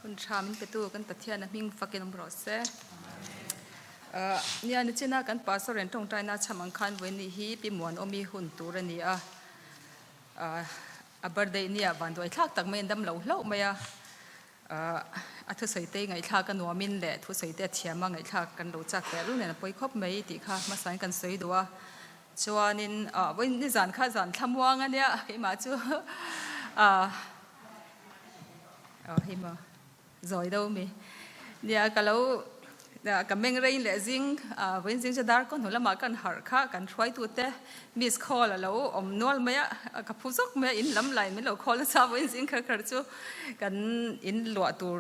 Hun tha min petu kan Pathian a hming fakin awm rawh se. Nia nichina kan pastor in tawngtaina chham ang khan vawiin ni hi Pi Muanawmi hun tur a ni a. A birthday nia vanduai thlak tak mai an dam lo hlauh mai a. A thusawi te ngaihthlak a nuamin leh thusawi te a thiam a ngaihthlak kan lo chak teh rul nen a pawi khawp mai tih kha hmasain kan sawi duh a. Chuanin vawiin nizan kha zan thlamuang a nia keimah chu aw hei maw zawi deuh mi nia ka lo ka meng rei leh zing vawiin zing chu dar kaw hnu lamah kan harh kha kan hruaitu te miss call a lo awm nual mai a ka phu zawk mai a in lam laiin min lo call nasa vawiin zing kher kher chu kan in luah tur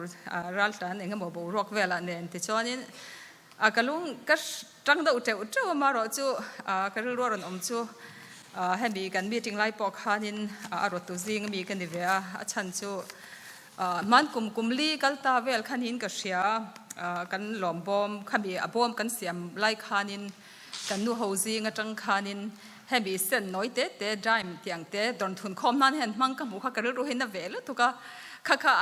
ral tlan eng emaw boruak velah nen tichuanin a ka lung ka tang deuh teuh teuh a marawh chu ka rilru a rawn awm chu hemi kan meeting lai pawh khanin a rawttu zing ami ka ni ve a a chhan chu Hman kum kum li kal ta vel khanin ka hria, kan lawm bawm khami a bawm kan siam lai khanin kan nu ho zing atang khanin hemi sen nawi te te dime tiang te dawn thun khawm nan hian hmang ka hmuh kha ka rilru hian a ve lutuk a, kha kha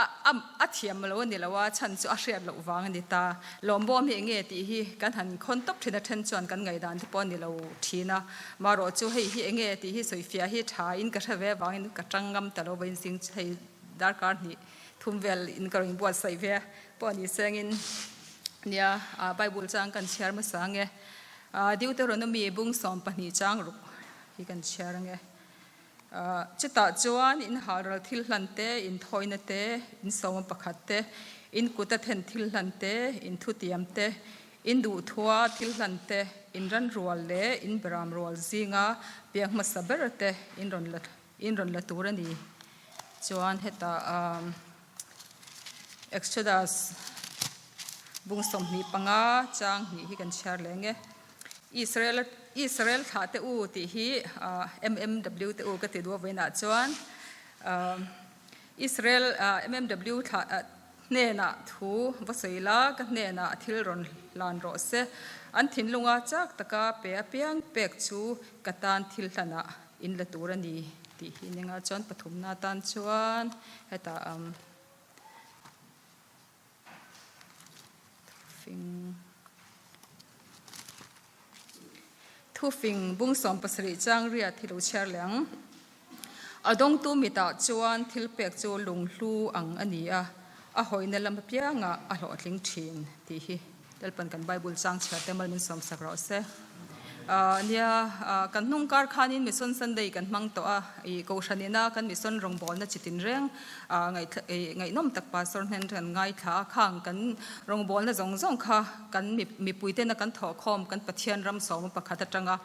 a thiam lo a ni lo a, chhan chu a hriat loh vang a ni ta. Lawm bawm hi enge tih hi kan han khawn tawp thin a then chuan kan ngaihdan te pawh a ni lo thin a, marawh chu hei hi enge tih hi sawifiah hi tha in ka hre ve vangin ka tang ngam ta lo vawiin zing hei Darkar hnih thum vel in ka rawn buatsaih ve pawh ni sengin nia Bible chang kan chhiar hmasa ange. Deuteronomy bung 12 chang ruk hi kan chhiar ange. Chutah chuan in halral thil hlan te, in thawina te, in sawma pakhat te, in kuta then thil hlan te, in thutiam te, in duhthua thil hlan te, in ran rual leh in beram rual zinga piang hmasa ber te in rawn la In rawn la tur a ni. Chuan hetah Exodus bung 25 chang hnih hi kan chhiar leh nge. Israel Israel thlah te u tih hi MMW te u ka ti duh a vawiinah chuan Israel MMW thlah hnenah thu va sawi la, ka hnenah thil rawn hlan rawh se. An thinlunga chak taka pe apiang pek chu ka tan thil hlanah In la tur a ni tih hi ning a, chuan pathumna atan chuan hetah umm thufing thufing bung 70 chang riat hi lo chhiar leh ang. A dawngtu mitah chuan thil pek chu lunghlu ang a ni a, a hawina lam apiangah a hlawhtling thin tih hi. Lalpan kan Bible chang chhiar te mal min sawmsak rawh se. Nia, kan hnung kar khanin Mission Sunday kan hmang tawh a, i Kohhran ina kan Mission rawngbawlna chi tinreng ngaihnawm tak Pastor hnen kan ngaithla a, khang kan rawngbawlna zawng zawng kha kan mipui tena kan thawhkhawm kan Pathian ram sawma pakhat atanga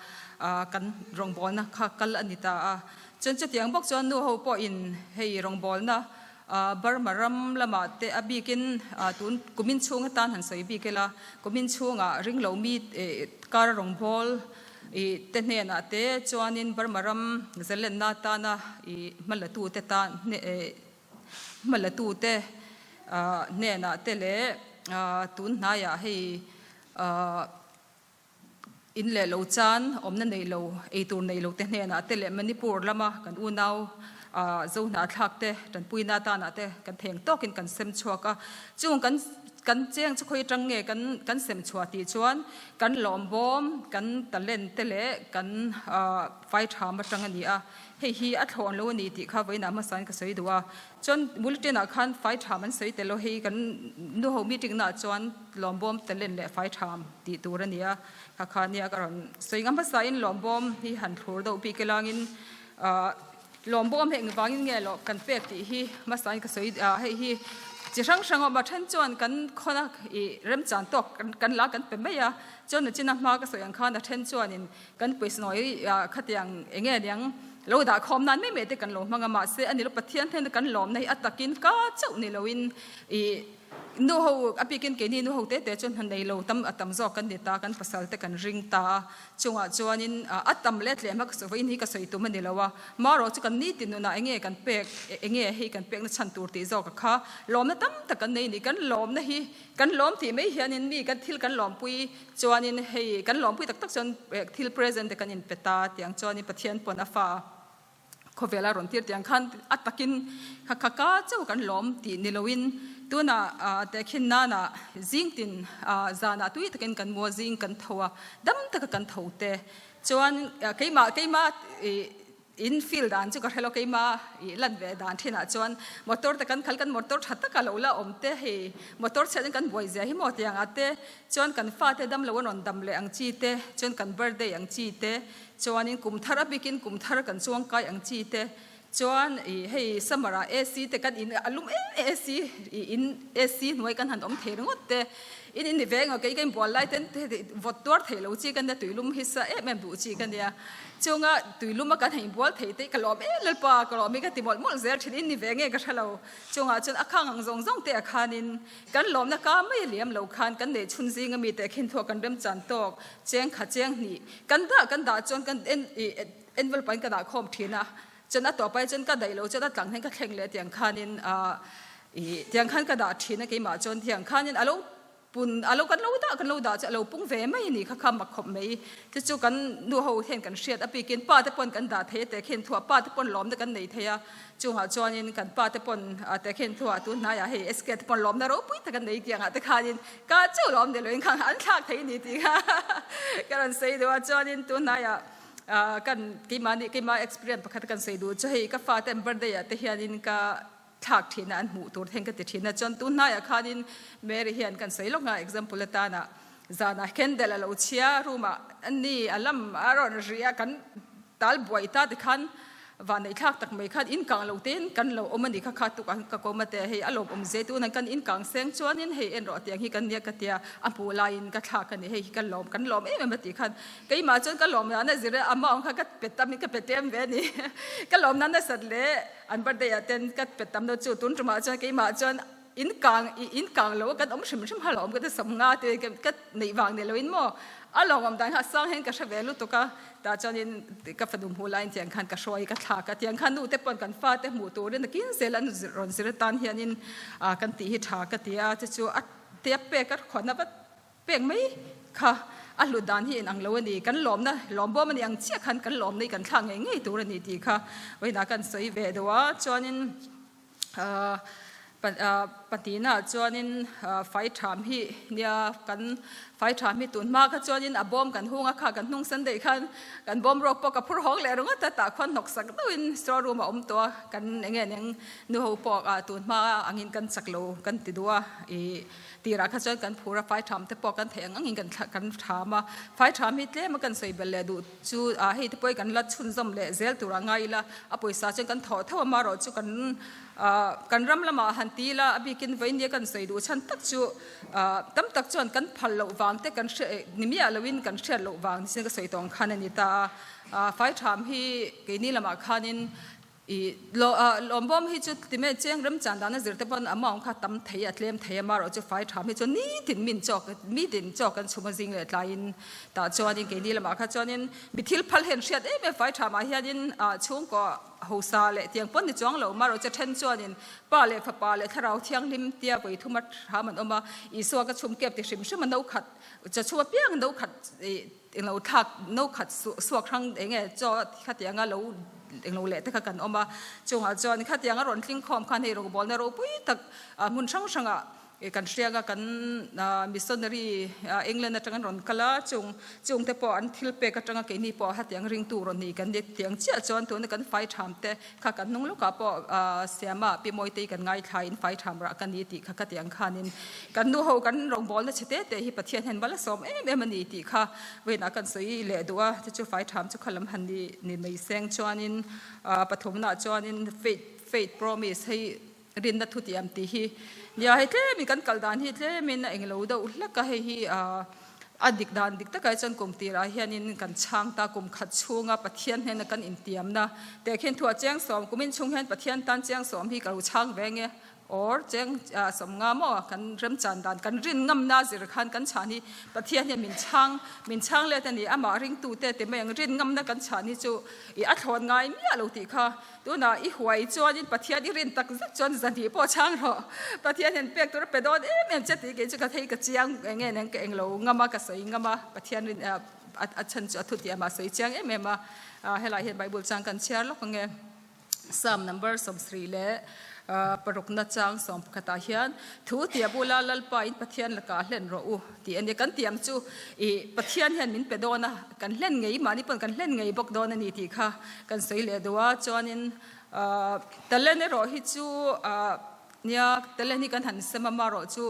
kan rawngbawlna kha kal a ni ta a. Chuan chutiang bawk chuan nu ho pawhin hei rawngbawlna Burma ram lamah te a bikin tun kumin chhung atan han sawi bik ila, kumin chhungah ringlo mi kar rawngbâwl te hnenah te chuanin Burma ram zalenna atana hmalatute tan hmalatute hnenah te leh tun hnaiah hei In leh lo chan awmna nei lo, ei tur nei lo te hnenah te leh Manipur lama kan unau Zohnahthlak te tanpuina atanah te kan theng tawkin kan sem chhuak a. Chung kan kan cheng chu khawi atang nge kan kan sem chhuah tih chuan kan lawmbawm, kan talent te leh kan fai tham atang a ni a. Hei hi a thlawn lo a ni tih kha vawiinah hmasain ka sawi duh a. Chuan bulletin ah khan fai tham an sawi tel lo, hei kan nuho meeting naah chuan lawmbawm talent leh fai tham tih tur a ni a, kha kha nia ka rawn sawi ngam hmasa in lawmbawm hi han thlur deuh bik ilangin ah lawmbawm hi engvangin nge lawh kan pek tih hi hmasa in ka sawi ah hei hi chi hrang hrang a awm a, then chuan kan khawna ih remchan tawk kan la kan pe mai a, chuan nachina hma ka sawi ang khan a then chuanin Kan pawisa nawi khatiang eng nge niang lo dah khawm nan mai mai te kan lo hmang a, mahse a ni lo Pathian hnena kan lawmna hi a takin ka chauh ni loin ih nu ho a bikin keini nu ho te te chuan hna nei lo tam a tam zawk kan ni ta, kan pasal te kan ring ta a, chungah chuanin a tam let leh hma ka sawi vawiin hi ka sawi tum a ni lo a, marawh chu kan nitin nunah eng nge kan pek eng nge hei kan pekna chhan tur tih zawk a kha lawmna tam tak kan nei a ni, kan lawmna hi kan lawm tih mai hianin mi kan thil kan lawmpui Chuanin hei kan lawmpui tak tak chuan thil present te kan inpe ta tiang chuanin Pathian pawn a fa khawvel a rawn tir tiang khan a takin kha kha ka chauh kan lawm tih ni loin Tuna tehkhin nana zing tin zanah tui takin kan mu a, zing kan tho a, dam taka kan tho te chuan keimah keimah in feel dan chu ka hrelo keimah i lan ve dan thinah chuan motor te kan khal kan motor tha taka lo la awm te hei motor chhiat in kan buai zia hi maw tiang ah te chuan kan fate dam lo an rawn dam leh ang chi te chuan kan birthday ang chi te chuanin kum thar a bikin kum thar kan chuang kai ang chi te Chuan i hei summer ah AC te kan in a lum em em AC i in AC hnuai kan han awm thei ringawt te in in ni ve eng kei ka inbual lai ten vawt tuar thei lo chi ka nia tuilum hi sa em em duh chi ka nia chunga tuilum a kan han inbual thei te ka lawm em lalpa ka lawm hi ka ti mawlh mawlh zel thin in ni ve nge ka hre lo chungah chuan a khang ang zawng zawng te ah khanin kan lawmna ka mai a liam lo khan kan neih chhun zing ami te khin thuak kan remchan tawk cheng kha cheng hnih kan dah kan dah chuan kan en i Envelope ah in ka dah khawm thin a, chuan a tawp ai chuan ka daih lo chuan a tlang hian ka thleng leh tiang khanin ah ih tiang khan ka dah thin a keimah chuan tiang khanin a lo pun a lo kan lo dah kan lo dah chu a lo pung ve mai a ni kha kha mak khawp mai chu chu kan nu ho hian kan hriat a bikin pa te pawn kan dah thei a teh khin thuah pa te pawn lawmna kan nei thei a chungah chuanin kan pa te pawn ah teh khin thuah tun hnaiah hei SK te pawn lawmna ropui tak an nei tiangah te khanin ka chu lawm ni loin khan an thlak thei a ni tih kha ka rawn sawi duh a chuanin tun hnaiah Kan keimah nih keimah experience pakhat kan sawi duh chu hei ka fate an birthday ah te hianin ka thlak thin a an hmuh tur theng ka ti thin a chuan tun hnaiah khanin Mary hian kan sawi lawk a example atana zanah candle a lo chhia room ah ani a lam a rawn ri a kan tal buai ta tikhan Vanneih thlak tak mai khan in kang lo tein kan lo awm a ni kha kha tuk a ka kawm a te hei a lawm awm ze tun an kan in kang seng chuanin hei en rawh tiang hi kan nia ka tia a hmuh laiin ka thlak a ni hei hi ka lawm kan lawm em em a tih khan keimah chuan ka lawm nana zir a amount kha ka pe tam in ka pe tlem ve a ni ka lawm nana sat leh an birthday ah ten ka pe tam lo chu tun tumah chuan keimah chuan in kang i in kang lo a kan awm hrim hrim ha lawm ka ti sawm nga te ka neih vang ni loin maw a lawmawm dan kha a sang hian ka hre ve lutuk a tah chuanin ka fanu hmuh laiin tiang khan ka hruai ka thlak a tiang khan nu te pawn kan fate hmuh turin a kin zel an rawn zir atan hianin ah kan tih hi tha ka ti a chu chu a tia pek a khawnna vat pek mai kha a hlut dan hi inang lo a ni kan lawmna lawm bawm a ni ang chiah khan kan lawmna hi kan thlak ngei ngei tur a ni tih kha vawiinah kan sawi ve deuh a chuanin Pahnihna chuanin fai tham hi nia kan fai tham hi tun hma kha chuanin a bawm kan hung a kha kan hnung san daih khan kan bawm rawk pawh ka phur hawk leh ringawt a tah khuan hnawk sak deuhin store room a awm tawh a kan eng nge eng nu ho pawh ah tun hma angin kan chak lo kan ti duh a ih tirah kha chuan kan phur a fai tham te pawh kan theih ang angin kan kan tham a fai tham hi tlem a kan sawi belh leh duh Chu ah hei te pawh hi kan la chhunzawm leh zel tur a ngai ila, a pawisa chuan kan thawh tho a marawh chu kan ah kan ram lamah han ti ila a bikin vawinia kan sawi duh chhan tak chu ah tam tak chuan kan phal loh vang te kan hre ni miah loin kan hriat loh vang nisin ka sawi tawng khan a ni ta a, ah faitham hi keini lamah khanin I lawmbawm hi chu time cheng remchan dana zir te pawn amount kha tam thei a tlem thei a marawh chu fai tham hi chu nitin min chawk mitin chawk kan chhum a zing leh tlaiin tah chuanin keini lamah kha chuanin mi thil phal hian hriat em em fai thamah hianin chhungkaw hosa leh tiang pawn ni chuang lo marawh chu then chuanin pa leh fapa leh thlarau thianghlim tia vawi thuma tham an awm a Isua ka chhum kep ti hrim hrim a no khat chaw chhum apiang no khat Englo thlak no khat suak hrang eng nge chaw khatianga lo englo leh te kha kan awm a, chungah chuan khatianga rawn tling khawm khan hei rawngbawlna ropui tak hmun hrang hrangah kan hriang a, kan missionary England atang an rawn kal a, chung chung te pawh an thil pek atanga keini pawh hetiang ringtu rawn ni kan ni tiang chiah chuan tuna kan fai tham te kha kan hnung lawkah pawh Siama Pi Mawitei kan ngaithla in fai tham rah ka ni tih kha ka ti ang khanin kan nu ho kan rawngbawlna chhe te te hi Pathian hian mal a sawm em em a ni tih kha vawiinah kan sawi leh duh a, chu chu fai tham chu kha lam han ni ni mai seng chuanin pathumnaah chuanin faith faith promise hei rinna thu tiam tih hi nia hei tlemin kan kal dan hi tlemin a englo deuh hlek a hei hi a dik dan dik takah chuan kum tirah hianin kan chhang ta kum khat chhunga Pathian hnena kan intiamna teh khin thuah chiang sawm kumin chhung hian Pathian tan chiang sawm hi ka lo chhang ve nge Or cheng sawmnga maw kan remchan dan kan rin ngamna zir khan kan chhan hi Pathian hian min chhang min chhang let a ni amah ringtute ti mai ang rin ngamna kan chhan hi chu i a thlawn ngai miah lo tih kha tunah i huai chuanin Pathian i rin tak zet chuan zahnih pawh chhang rawh Pathian hian pek tur a pe dawn em em che tih kei chu ka thei ka chiang eng nge neng ka englo ngam a ka sawi ngam a Pathian rin a chhan chu a thu tih amah sawi chiang em em a helai hian Bible chang kan chhiar lawk ange. Psalm number 76. Parukna chang 11 ah hian thu tia bula Lalpa in Pathian lakah hlen rawh u tih a ni. Kan tiam chu i Pathian hian min pe dawn a, kan hlen ngei mahni pawn kan hlen ngei bawk dawn a ni tih kha kan sawi leh duh a. Chuanin talent erawh hi chu nia talent hi kan han sem a, marawh chu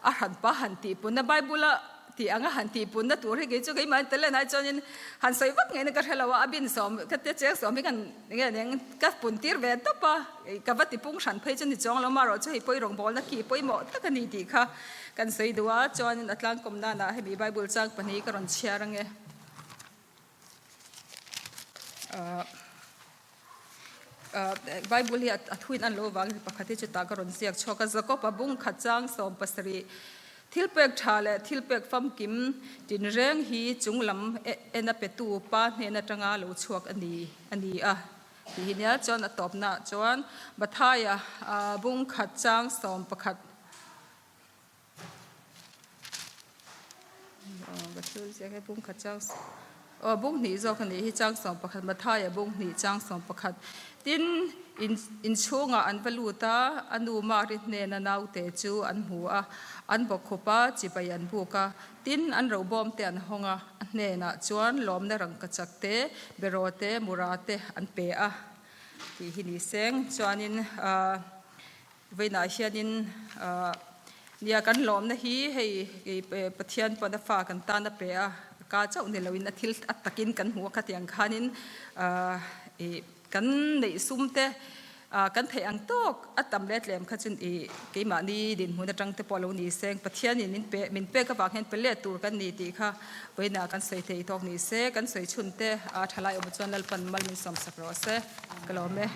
a hranpa han tihpunna Bible a tih anga han tihpunna tur hi kei chu keimah talent ai chuanin han sawi vak ngei na ka hre lo a, a bin sawm ka te cheng sawm hi kan enge eng ka pun tir ve tawp a, ka va tipung hran phei chu ni chuang lo marawh chu hei pawi rawngbawlna ki pawimawh tak a ni tih kha kan sawi duh a, chuanin a tlangkawm danah hemi Bible chang pahnih ka rawn chhiar ange. Bible hi a thuin an lo vang pakhat hi chutah ka rawn ziak chhuak a, Jakob-a bung khat chang 70 thil pek tha leh thil pek famkim tinreng hi chung lam en a petu pa hnen atanga lo chhuak a ni a ni a tih hi nia. Chuan a tawpnaah chuan Mathaia bung khat chang 11 Aw bung hnih zawk a nih hi chang 11 Mathaia bung hnih chang 11 tin in inchhungah an va lut a a nu Mari hnena naute chu an hmu a an bawkkhup a chibai an buk a tin an robawm te an hawng a a hnenah chuan lawmna rangkachak te beraw te mura te an pe a tih hi ni seng chuanin ah Vawiinah hianin nia kan lawmna hi hei Pathian pawn a fa kan tan a pe a, ka chauh ni loin a thil a takin kan hmu a khatiang khanin ih kan neih sum te kan theih ang tawk a tam let lem kha chuan ih keimahni dinhmun atang te pawh lo ni seng Pathianin min pe min pek avang hian pe let tur kan ni tih kha vawiinah kan sawi thei tawk ni se kan sawi chhun te a thalai awm chuan Lalpan mal min sawmsak rawh se ka lawm e.